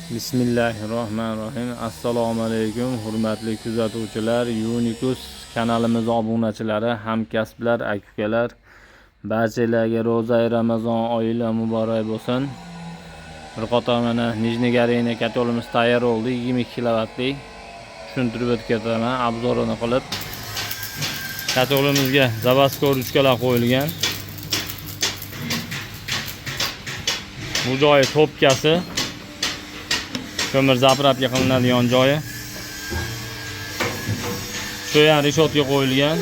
Bismillahirrohmanirrohim. Assalomu alaykum, hurmatli kuzatuvchilar, Unikus kanalimiz obunachilari, hamkasblar, aka-ukalar. Barchalarga ro'zai Ramazon oylar muborak bo'lsin. Bir qator mana Нижний горение котёл imiz tayyor bo'ldi, 22 kilovatli. Tushuntirib o'tib ketaman, обзор ini qilib. Котёл imizga заводской ruchkalar qo'yilgan. Bu joyi topkasi. Ko'mir заправка qilinadigan joyi. Shu ham reshotka qo'yilgan.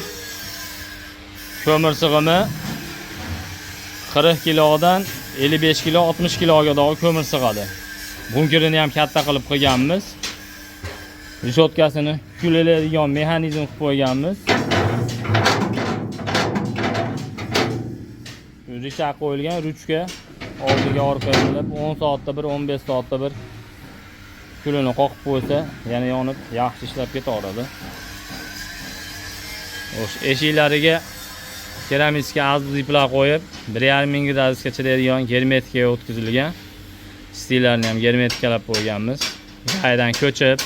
Ko'mir sig'imi 40 kilodan 55 kilo, 60 kiloga dog'i ko'mir sig'adi. Bunkerini ham katta qilib qilganmiz. Reshotkasini kulayadigan mexanizm qilib qo'yganmiz. Richak qo'yilgan, ruchka oldiga orqaga qilib 10 soatda bir, 15 soatda bir kulini qoqib qo'ysa, yana yonib yaxshi ishlab ketaveradi. Xo'sh, eshiklariga keramikka azbuz iplar qo'yib, 1,5 ming gradusga chidaydigan germetikaga o'tkazilgan. Stillarni ham germetikalab qo'yganmiz. Joyidan ko'chib,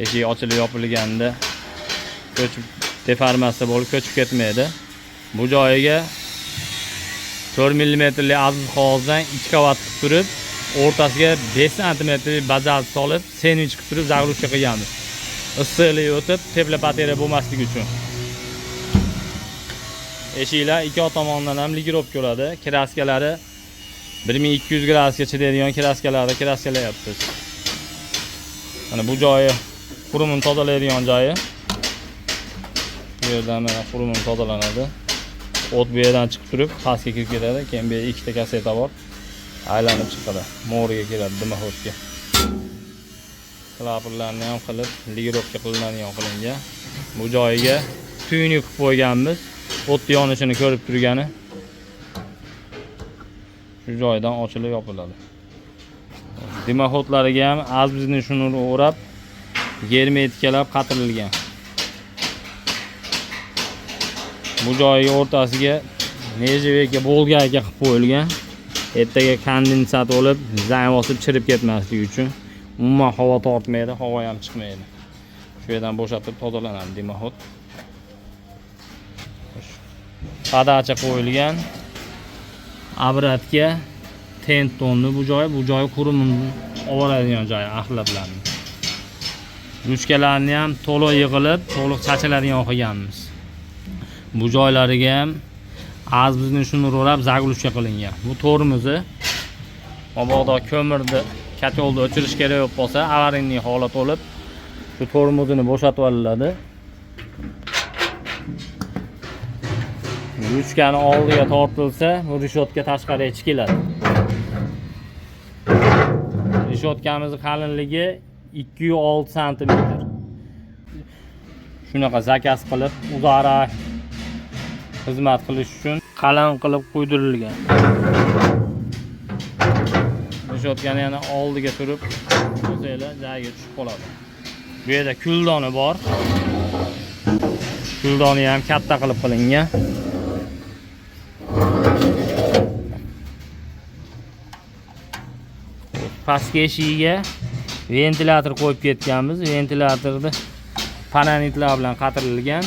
eshik ochilib yopilganda ko'chib deformatsiya bo'lib ko'chib ketmaydi. Bu joyiga 4 millimetrli azbuz qog'ozdan 2 qavat qilib turib, o'rtasiga 5 santimetrli bazalt solib, sendvich qilib turib загрузка qilganmiz. Issiqlik o'tib, теплопотеря bo'lmasligi uchun. Eshiklar ikki tomondan ham ligirovka bo'ladi. Kraskalari 1200 gradusga chidaydigan kraskalarda kraskalayapmiz. Mana bu joyi qurumini tozalaydigan joyi. Bu yerdan mana qurumini tozalanadi. O't bu yerdan chiqib turib pastga kirib ketadi. Keyin bu yerda ikkita kaseta bor. Aylanib chiqadi. Mo'riga keladi, дымоход ga. Klapanlarni ham qilib, ligirovka qilinadigan qilingan. Bu joyiga tuynik qilib qo'yganmiz. O't yonishini ko'rib turgani. Shu joydan ochilib yopiladi. Дымоход lariga ham azbizni shuni o'rab germetikalab qatirilgan. Bu joyiga o'rtasiga нержавейка bolgayka qilib qo'yilgan. Ertaga kondensat bo'lib, zang bosib chirib ketmasligi uchun umuman havo tortmaydi, havo ham chiqmaydi. Shu yerdan bo'shatib tozalanadi дымоход. Подача qo'yilgan. Обратка tentonni bu joyi, bu joyi qurumini oladigan joyi axlatlarni. Ruchkalarni ham to'liq yig'ilib, to'liq chachiladigan qilganmiz. Bu joylariga ham azbizni shuni o'rab заглушка qilingan. Bu tormozi mabodo ko'mirni котёл ni o'chirish kerak bo'lib qolsa, аварийный holat bo'lib, shu tormozini bo'shatib olinadi. Ruchkani oldiga tortilsa, bu reshotka tashqariga chiqiladi. Reshotkamiz qalinligi 2,6 santimetr. Shunaqa zakaz qilib, uzoqroq xizmat qilish uchun qalin qilib quydirilgan. Reshotkani yana oldiga turib qo'ysanglar, joyiga tushib qoladi. Bu yerda kuldoni bor. Kuldoni ham katta qilib qilingan. Pastki eshigiga ventilyator qo'yib ketganmiz. Ventilyatorni paranitlar bilan qatirilgan.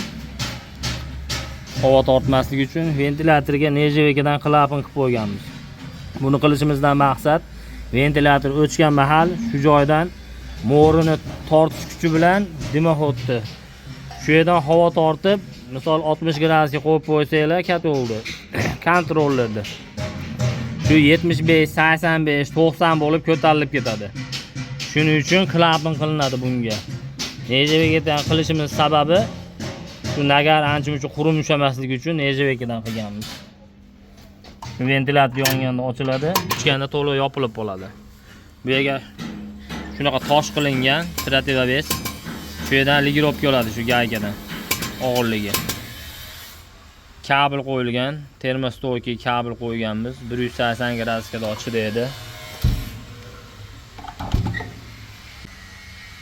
Havo tortmasligi uchun ventilyatorga нержавейка dan klapan qilib qo'yganmiz. Buni qilishimizdan maqsad ventilyator o'chgan mahal shu joydan mo'rini tortish kuchi bilan дымоход ni shu yerdan havo tortib, misol 60 gradusga qo'yib qo'ysanglar котёл ni kontrollerni shu 75, 85, 90 bo'lib ko'tarilib ketadi. Shuning uchun klapan qilinadi bunga. Нержавейка dan qilishimiz sababi shu nagar ancha muncha qurum ushlamasligi uchun нержавейка dan qilganmiz. Shu ventilyator yonganda ochiladi, o'chganda to'liq yopilib qoladi. Bu yerga shunaqa tosh qilingan, противовес. Shu yerdan ligirovka oladi shu gaykadan og'irligi. Kabel qo'yilgan, термостойкий kabel qo'yganmiz. 180 gradusga ochiladi.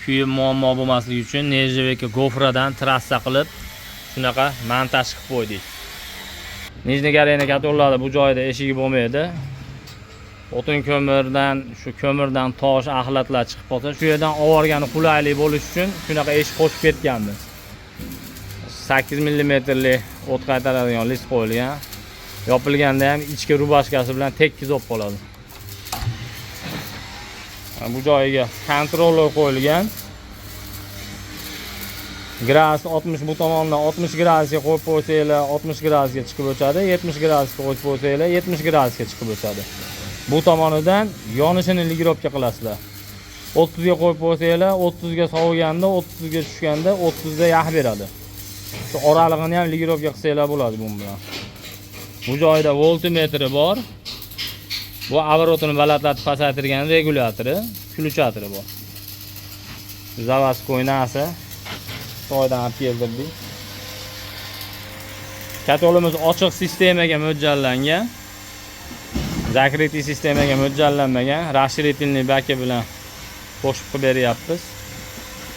Kuyib muammo bo'lmasligi uchun нержавейка gofradan trassa qilib shunaqa montaj qilib qo'ydik. Нижний горение котёл larda bu joyda eshigi bo'lmaydi. O'tin ko'mirdan, shu ko'mirdan tosh, axlatlar chiqib qolsa, shu yerdan oborgani qulaylik bo'lishi uchun shunaqa eshik qo'shib ketganmiz. 8 millimetrli o't qaytaradigan list qo'yilgan. Yopilganda ham ichki рубашка si bilan tekis bo'lib qoladi. Bu joyiga kontroller qo'yilgan. Gradus 60, bu tomondan 60 gradusga qo'yib qo'ysanglar, 60 gradusga chiqib o'chadi, 70 gradusga qo'yib qo'ysanglar, 70 gradusga chiqib o'chadi. Bu tomonidan yonishini регулировка qilasizlar. 30 ga qo'yib qo'ysanglar, 30 ga sovuganda, 30 ga tushganda 30 da yoqib beradi. Shu oralig'ini ham регулировка qilsanglar bo'ladi bu bilan. Bu joyda voltmetri bor. Bu оборот ini balandlatib pasaytirgan regulyatori, включатор i bor. Заводской narsa. Xitoydan olib keltirdik. Котёл imiz ochiq sistemaga mo'ljallangan. Закрытый sistemaga mo'ljallanmagan. Расширительный бак i bilan qo'shib qilib beryapmiz.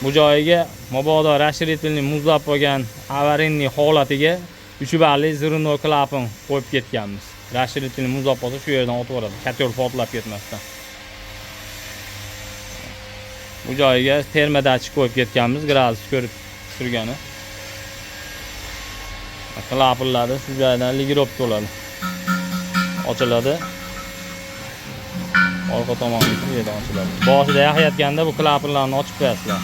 Bu joyiga mabodo расширительный muzlab qolgan аварийный holatiga 3 balli взрывной клапан qo'yib ketganmiz. Расширительный muzlab qolsa, shu yerdan otib yuboradi, котёл portlab ketmasdan. Bu joyiga термодатчик qo'yib ketganmiz, gradus ko'rib turgani. Klapanlari shu joydan регулировка bo'ladi. Ochiladi. Orqa tomoni shu yerdan ochiladi. Boshida yoqayotganda bu klapanlarni ochib qo'yasizlar.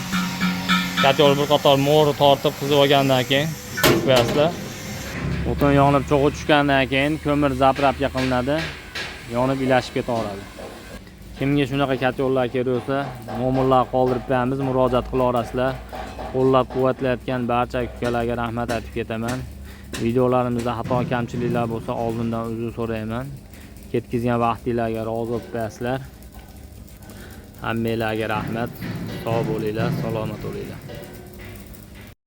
Котёл bir qator mo'ri tortib qizib olgandan keyin tushirib qo'yasizlar. O'tin yonib cho'g'i tushgandan keyin ko'mir заправка qilinadi. Yonib ilashib ketaveradi. Kimga shunaqa котёл lar kerak bo'lsa, nomerlar qoldirib qo'yamiz, murojaat qila olasizlar. Qo'llab-quvvatlayotgan barcha ukalarga rahmat aytib ketaman. Videolarimizda xato kamchiliklar bo'lsa, oldindan uzr so'rayman. Ketkizgan vaqtinglarga rozi bo'lib qo'yasizlar. Hammanglarga rahmat. Sog' bo'linglar, salomat bo'linglar.